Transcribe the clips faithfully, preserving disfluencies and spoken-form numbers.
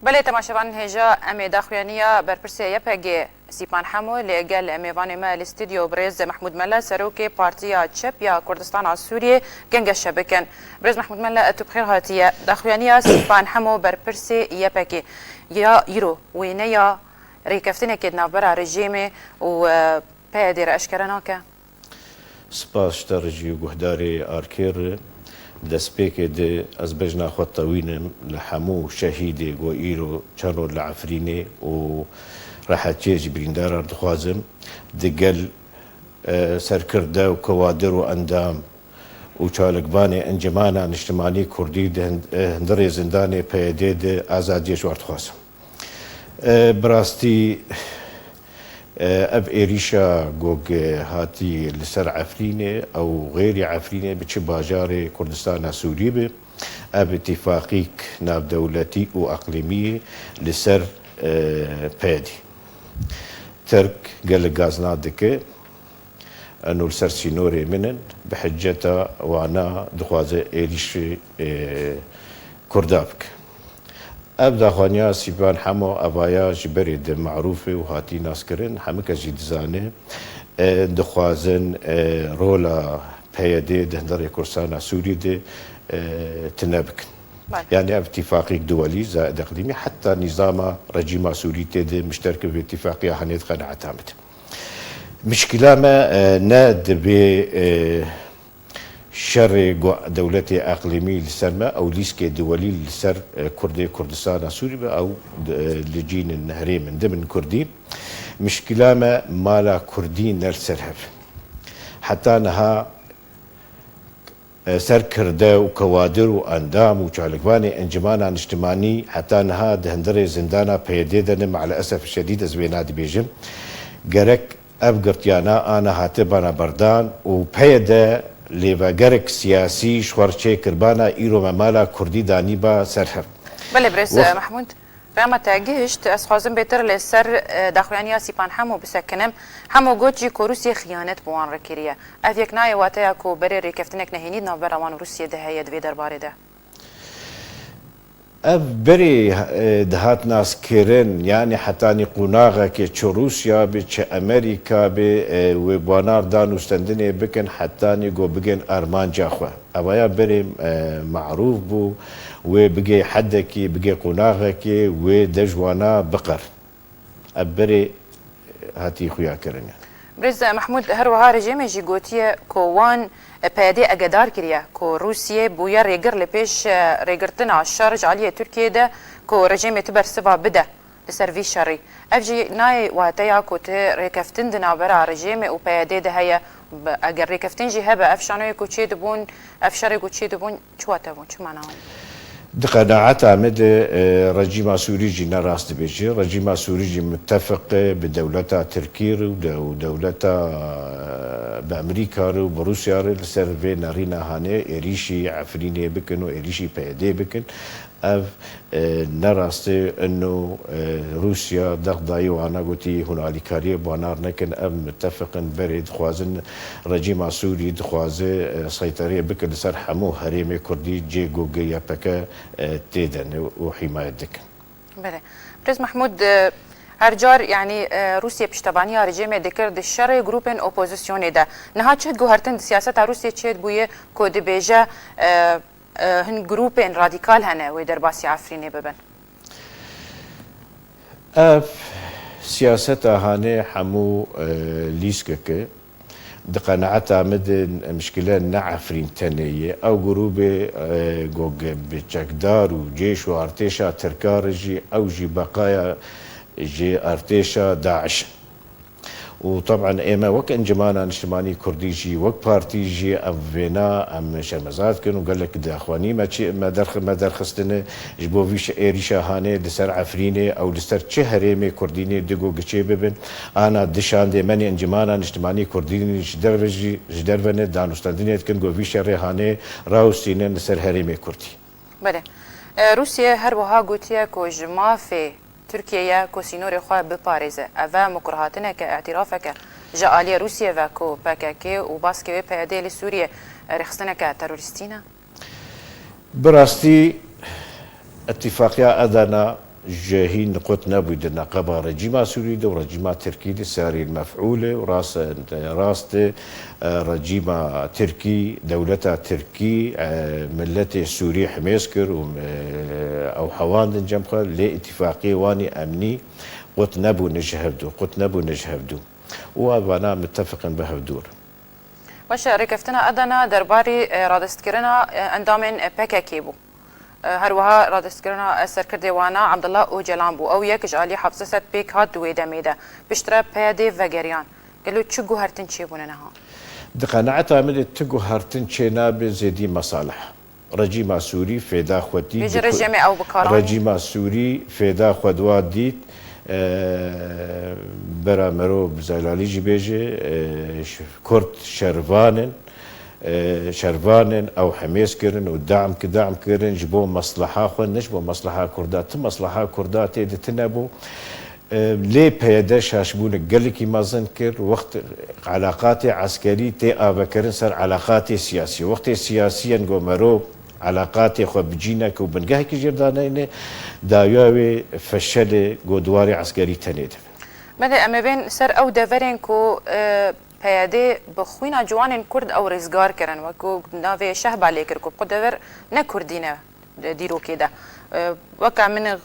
Belê, temaşevanên hêja, em ê daxuyaniya berpirsê Y P G Sîpan Hemo li gel mêvanê me li stûdyo birêz Mehmûd Mele, serokê Partiya Çep ya Kurdistana Sûriyê, gengeşe bikin. Birêz Mehmûd Mele, tu bi xêr hatiye. Daxuyaniya Sîpan Hemo, berpirsê Y P G ya îro, wêneya rêkeftinekê di navbera rejîmê û, e, P Y D re eşkere nake? Spas ji te re jî û guhdarê Arkê re. Destpêkê de ez bejna xwe tewînim li hemû şehîdê ku îro çend roj li Efrînê û rehetiyê ji birîndaran dixwazim. Digel, e, serkirde û kewadir û endam û çalakvanê Encimana Niştimanî Kurdî di hind-, e, hundirê zindanê P Y D de azadiyê ji wan dixwazim. E, bi rastî, e, ev êrîşa gog hatî li ser Efrînê ew xêrî Efrînê bi çi bajarê Kurdistana Sûrî bi, ev îtîfaqîk navdewletî û eqlîmî li ser, e, P Y D. Tirk gelek gazna dike. Eno li ser sînorê min in, bi hiceta wana dixwaze êrîşê, e, Kurda bike. Ev daxwaniya Sîpan Hemo evaya ji berê de marûf e û hatî naskirin, hemû kes jî dizane, e, dixwazin, e, rola P Y D di hundirê Kurdistana Sûrî de, e, tune bikin. Belê. Yani ev îtîfaqîk duwelî, zaid eqlîmî, heta nîzama rejîma Sûrî tê de mişterke vê îtîfaqiya hanê di qenaeta min de. Mişkila me, e, ne divê, e, şerê gu-, dewletê eqlîmî li ser me, ew lîskê duwelî li ser, e, Kurdê Kurdistana Sûrî be, ew, e, li cînin herêmin de bin Kurdî. Mişkila me mala Kurdî ne li ser hev. Heta niha e, serkirde û kewadir û endam û çalakvanê Encimana Niştimanî heta niha di hundirê zindana P Y D de ne, maalesef şedîd ez wêna dibêjim. Gerek ev girtiyana ana hate bana berdan û P Y D lêvegerek siyasî ji xwe re çêkir bana, îro me mala Kurdî danî ba ser hev. Belê, birêz Wext- Mehmûd. Rema te gihişt, ez xwazim bêtir li ser, e, daxuyaniya Sîpan Hemo bisekinim. Hemo got jî ku Rûsye xiyanet bi wan re kiriye. Ev yek nayê wateya ku berê rêkeftinek nehênî di navbera wan û Rûsye de heye di vê derbarê de? Ev berê, e, dihat naskirin, yanî hetanî qonaxekê çi Rûsya be, çi Amerîka be, e, wê banar dan û stendinê bikin, hetanî ku bigên armanca xwe. Evaya berê, e, marûf bû, wê bigê hedekî, bigê qonaxekê, wê de ji wana biqer. Ev berê hatî xuyakirinê. Birêz Mehmûd, her wiha rejîmê jî gotiye ku wan P Y D agedar kiriye ku Rûsiyê bûye rêgir li pêş, e, rêgirtina şer ji aliyê Tirkiyê de ku rejîmê tu bersiva bide li ser vî şerî. Ev jî nayê wateya ku tu rêkeftin di navbera rejîmê û P Y D de heye. Bi-, eger rêkeftin jî hebe, ev şanoyê ku çêdibûn, ev şerê ku çêdibûn, çi wate bûn, çi mana bûn? Di qenaeta me de, e, rejîma Sûrî jî ne rast dibêje. Rejîma Sûrî jî mitefiq e bi dewleta Tirkî re û de-, û dewleta, e, bi Amerîka re û bi Rûsya re li ser vê nerîna hanê êrîşî Efrînê bikin û êrîşî P Y D bikin. Ev, e, ne rast e. Ino, e, Rûsya dex dayî wana gotî hûn alîkariyê banar nekin. Ev mitefiq in berê, dixwazin rejîma Sûrî dixwaze, e, seyterê bike li ser hemû herêmê Kurdî, cê ku Y P G, e, tê de ne û hîmayet dikin. Belê. Birêz Mehmûd, e, her car, yanî, e, Rûsye piştevaniya rejîmê dikir di şerê grûpên opozisyonê de. Niha çi guhertin di siyaseta Rûsye çêdibûye ku dibêje, e, e, hin grûpên radîkal hene wê derbasî Efrînê bibin? Ev siyaseta hanê hemû, e, lîskek e. Di qenaeta min de mişkile ne Efrîn tenê ye. Ew grûbê, e, go ge-, bi çekdar û cêş û artêşa Tirka re jî, ew jî beqaya ji artêşa DAIŞ in. Û teb'en ê me wek Encimana Niştimanî Kurdî jî, wek partî jî ev vêna em şermezar dikin û gelek daxuyanî me çi-, me derx-, me derxistine ji bo vî şi-, êrîşa hanê li ser Efrînê ew li ser çi herêmê Kurdînê di go giçê bibin. Ana di şandê me nê Encimana Niştimanî Kurdî ji derve jî, ji derve ne danûstendinê dikin ku vî şerê hanê rawistînin li ser herêmê Kurdî. Belê. E, Rûsye her wiha gotiye ku ji mafê Tirkiye ye ku sînorê xwe biparêze. Ev e mikurhatineke, îtirafeke ji aliyê Rûsye ve ku P K K û baskê wê P Y D li Sûriyê rêxistineke terorîstî ne? Bi rastî, îtîfaqiya Edena Ji hîn qut nebû di neqeba rejîma Sûrî de û rejîma Tirkî de sarî mef'ûl e û rast, rast e, e, rejîma Tirkî, dewleta Tirkî, e, miletê Sûrî himêz kir û, e, ew hewandin cem xwe, lê îtîfaqiyê wan î emnî qut nebûne ji hevdû, qut nebûne ji hevdû. Û evana mitefiqin bi hevdû re. Baş e, rêkeftina Edena derbarî, e, radestkirina, e, endamên, e, P K K bû. E, her wiha radestkirina, e, serkirdê wana Abdullah Ocalan bû. Ew yek ji alî heft sed pêk hat di wê demê de. Piştre P Y D vegeriyan. Gelo çi guhertin çêbûne niha? Di qenaeta min de tu guhertin çênabe zêdî mesalih. Rejîma Sûrî fêda xwe dît. Bêje di ku-, rejîmê ew bi kar anî. Rejîma Sûrî fêda xwe di wa dît. E, bera mero bi zelalî jî bêje, e, ş-, Kurd şervan in. E, şervan in, ew hemêz kirin û dam ki dam kirin ji bo mesleha xwe, ne ji bo mesleha Kurda. Ti mesleha Kurda tê de tine bû. E, lê P Y D şaşbûnek gelekî mezin kir, wext eleqatê eskerî tê avekirin ser eleqatê siyasî. Wextê siyasiyên go mero eleqatê xwe bi cînek û bingehekî jêr daneyne, dawiya wê feşelê go di warê eskerî tenê de. Belê, em ê bên ser ew deverên ku, e, P Y D bi xwîna ciwanên Kurd ew rêzgar kirin, wek ku navê Şehba lê kir ku bi xwe dever ne Kurdî ne di dîrokê de. E, weke Minix,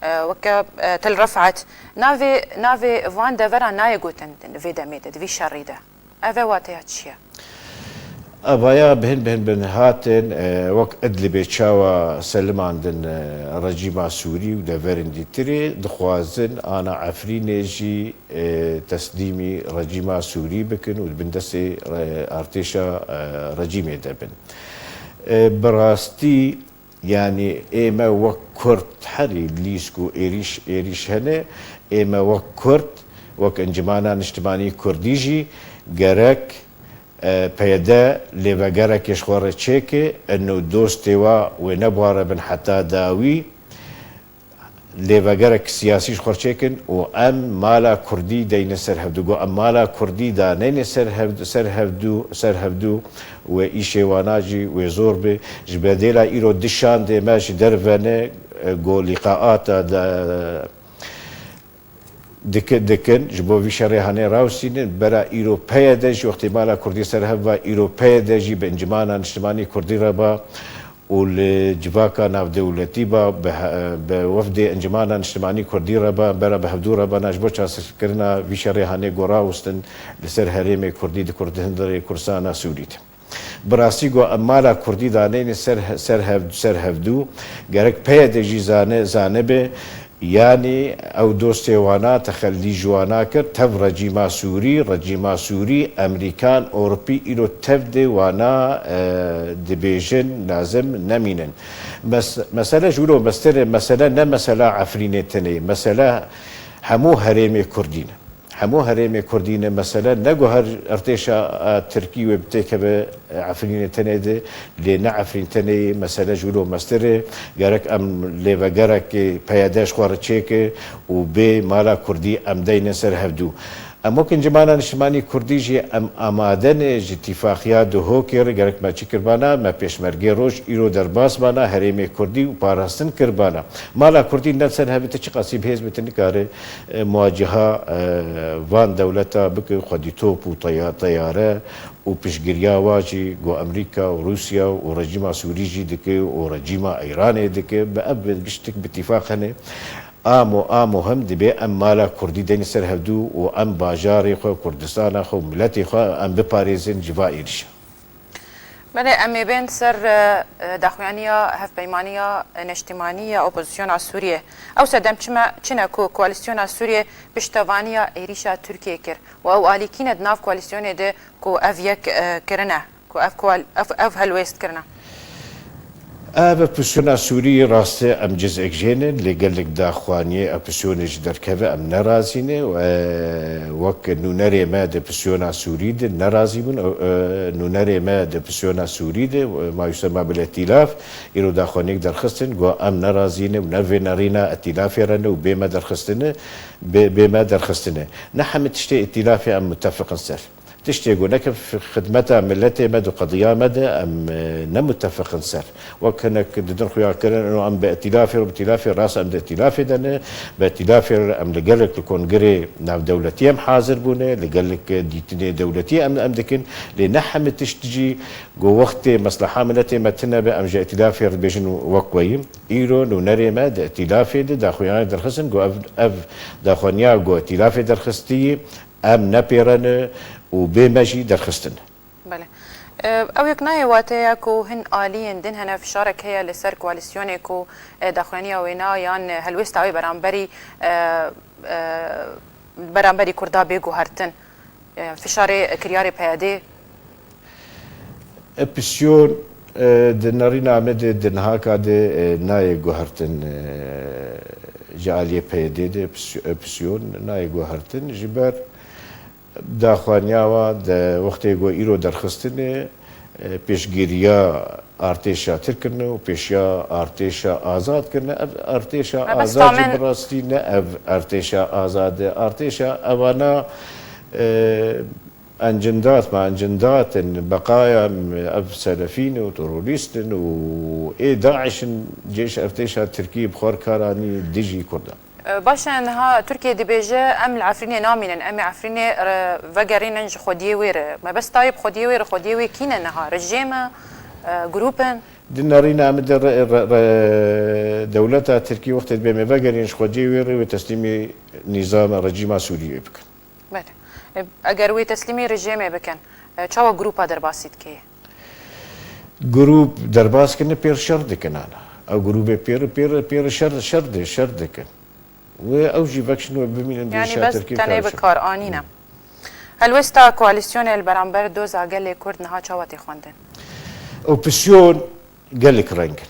e, weke, e, Tel Refat, navê, navê van deveran nayê gotin di vê demê de, di vî şerî de. Ev e wateya çi ye? Evaya bihin bihin bin hatin, e, wek Idlibê çawa selimandin, e, rejîma Sûrî û deverên dîtirê, dixwazin ana Efrînê jî, e, teslîmî rejîma Sûrî bikin û di bin destê, e, artêşa, e, rejîmê de bin. E, bi rastî, yanî ême wek Kurd herî lîsk û êrîş, êrîş hene, ême wek Kurd, wek Encimana Niştimanî Kurdî jî gerek, e, P Y D lêvegerekê ji xwe re çêke, eno dostê wa wê nebuhare bin heta dawî, lêvegerek siyasî ji xwe çêkin û em mala Kurdî deyne ser hevdû. Got, em mala Kurdî daneyne ser hev-, ser hevdû, ser hevdû, wê îşê wana jî wê zor be. Ji bedêla îro du şandê me ji derve ne, e, go lîqaata de, diki-, dikin, ji bo vî şerê hane rawestînin, bera îro P Y D jî wextê mala Kurdî ser hev va, îro P Y D jî bi Encimana Niştimanî Kurdî re ba û li civaka navdewletî ba, bi he-, bi wefdê Encimana Niştimanî Kurdî re ba, bera bi hevdû re bana ji bo çaseserkirina vî şerê hane go rawestin li ser herêmê Kurdî di Kurd-, hundirê Kurdistana Sûrî de. Bi rastî got, em mala Kurdî daneyne ser he-, ser hev-, ser hevdû. Gerek P Y D jî zane, zanibe, yanî ew dostê wana texelî ji wana kir, tev rejîma Sûrî, rejîma Sûrî, Emerîkan, Ewropî îro tev de wana, e, dibêjin, lazim nemînin. Mes-, mesele ji wilo mestir e, mesele ne mesela Efrînê tenê ye, mesele hemû herêmê Kurdî ne. Hemû herêmê Kurdî ne mesele, ne ku her artêşa, e, Tirkî wê bi têkeve, e, Efrînê tenê de, lê ne Efrîn tenê ye, mesele ji wilo mestir e. Gerek em lêvegerekê P Y D ji xwe re çêke û bê mala Kurdî em deyne ser hevdû. Em wek Encimana Niştimanî Kurdî jî em amade ne ji tîfaqiya Duhokê re gerek me çi kirbana, me pêşmergê roj îro derbas bana, herêmê Kurdî û parastin kirbana. Mala Kurdî ne ser hevdû, ti çiqasî bi hêz be, ti nikare e, muwaciha, e, van dewleta bike, xwedî top û teya-, teyare û piştgiriya wa jî ku Amerîka û Rûsya û rejîma Sûrî jî dike û rejîma Îranê dike, bi ev giştik bi tîfaq hene. A mu-, a muhim dibe em mala Kurdî deyne ser hevdû û em bajarê xwe, Kurdistana xwe û miletê xwe em biparêzin ji va êrişa. Belê, em ê bên ser, e, e, daxuyaniya Hevpeymaniya Neştîmanî ya Opozisyona Sûriyê. Ew sedem çi me, çi ne ku Koalîsyona Sûriyê piştevaniya êrîşa Tirkiyê kir û ew alîkî ne di nav koalîsyonê de ku ev yek, e, kirine, ku ev koal-, ev, ev helwêst kirine? Ev opozisyona Sûriyê rast e, em cizek jê ne, lê gelek daxuyaniyê opozisyonê ji derkeve em nerazî ne. E, wek nûnerê me di opozisyona Sûrî de nerazî bûn. E, e, nûnerê me di opozisyona Sûrî de, e, Mayûs Ema Bil Îtîlaf, îro daxuyaniyek derxistin, got, em nerazî ne û ne vê nerîna îtîlafê re ne û bê me derxistine, bê, bê me derxistine. Ne hemî tiştê îtîlafê em mutefiq in ser. Tiştê ku neke xidmeta miletê me di qediya me de em, e, ne mutefiq in ser. Wek hinek didin xuya kirin, ino em bi îtîlafê re, bi îtîlafê, rast em di îtîlafê de ne, bi îtîlafê re em li gelek li kongirê navdewletî em hazir bûne, li gelek dîtinê dewletî em, em dikin, lê ne hemî tişt jî ku wextê mesleha miletê me tune be, em ji îtîlafê re dibêjin wek weyî. Îro nûnerê me di îtîlafê de daxuyaniyê derxistin ku ev, ev daxuyaniya ku îtîlafê derxistiyî, em nepêrene û bê me jî derxistin. Belê. E, ew yek nayê wateya ku hin aliyên din hene fişarek heye li ser koalîsyonê ku, e, daxuyaniya wêna yan helwêsta wê beramberî, e, e, beramberî Kurda bê guhertin. E, fişarê kiryarê P Y D'ê. Opozîsyon, e, di nerîna me de, di nihaka de, e, nayê guhertin, e, ji aliyê P Y D'ê de opozî-, opozîsyon nayê guhertin. Ji ber daxwaniya wa di wextê ku îro derxistinê, e, pêşgiriya artêşa Tirk kirine û pêşiya artêşa azad kirine. Ev artêşa Mebesta azad jî min bi rastî ne ev artêşa azad e. Artêşa evana, e, encindat, ma encindat in, beqaya, em, ev selefî ne û terorîst in û ê DAIŞ in, cêş artêşa Tirkî bi xwe re kar anî dijî Kurdan. E, baş e, niha Tirkiye dibêje, em li Efrînê namînin, em ê Efrînê re vegerînin ji xwediyê wê re. Mebesta wê bi xwediyê wê re, xwediyê wê kî ne niha? Rejîm e, e, grûp in? Di nerîna min de re, re, re, dewleta Tirkî wextê dibê me vegerînin ji xwediyê wê re, wê teslîmî nîzama, rejîma Sûriyê bikin. Belê. E, eger wê teslîmî rejîmê bikin, e, çawa grûpa derbasî dike? Grûp derbas kirine pêr şer dikin ana. Ew grûbê pêr, pêr, pêr şer, şer di, şer dikin. Wê ew jî vekşin wê bimînin bi Yani îşa bes Tirkî tenê bi karşin. Kar anîne. Helwesta koalîsyonê li beramber doza gelê Kurd niha çawa tê xwendin? Opozîsyon gelek reng in.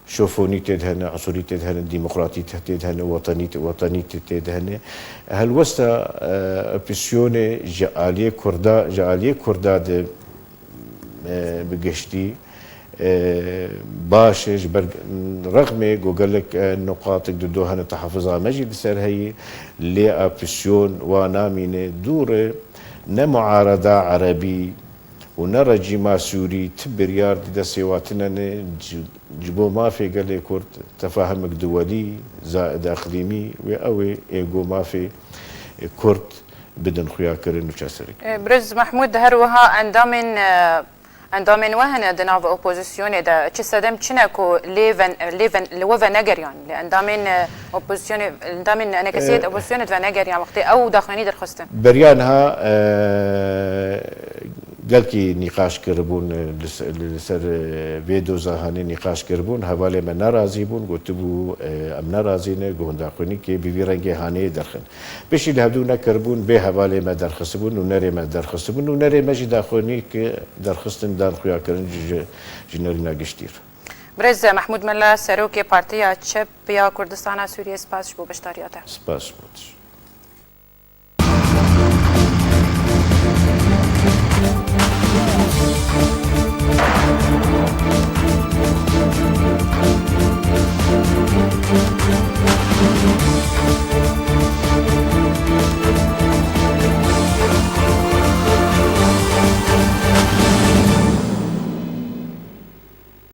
Şofonî tê de hene, esolî tê de hene, demokratî tê de hene, wetenî, wetenî tê de hene. Helwesta, e, opozîsyonê ji aliyê Kurda, ji aliyê Kurda de, e, bi giştî, e, baş e, ji ber rexmê ku gelek, e, nuqatik di do hene, tehafuza me jî li ser heyî, lê opozîsyon wa namîne dûr e, ne muareda erebî û ne rejîma Sûrî ti biryar di destê wa tine ne, ji, ji bo mafê gelê Kurd, tefahumek duwelî, zaid eqlîmî, wê ew ê ê ku mafê Kurd bidin xuyakirin û çaserek. E, Birêz Mehmûd, her wiha endamên, e, endamên we hene di nav opozîsyonê de. Çi sedem çi ne ku lê ven-, lê ven-, li we venegeriyan? Li endamên, e, opozîsyonê, endamên enekesiyê E, opozîsyonê di venegeriyan wextê ew daxuyanî derxistin? Beriya niha, e, gelkî nîqaş kiribûn, e, li se-, li ser, e, vê doza hanê nîqaş kiribûn. Hevalê me nerazî bûn, gotibû, e, em nerazî ne, guhundaxwînî kê bi vî rengê hanê derxin. Piştî li hevdû nekiribûn, bê hevalê me derxistibûn û nerê me derxistibûn û nerê me jî daxuyanî ki derxistin dan xuyakirin ji, ji nerîna giştî re. Birêz Mehmûd Mela, Serokê Partiya Çep ya Kurdistana Sûriyê, spas ji bo beşdariya te. Spas ji bo te.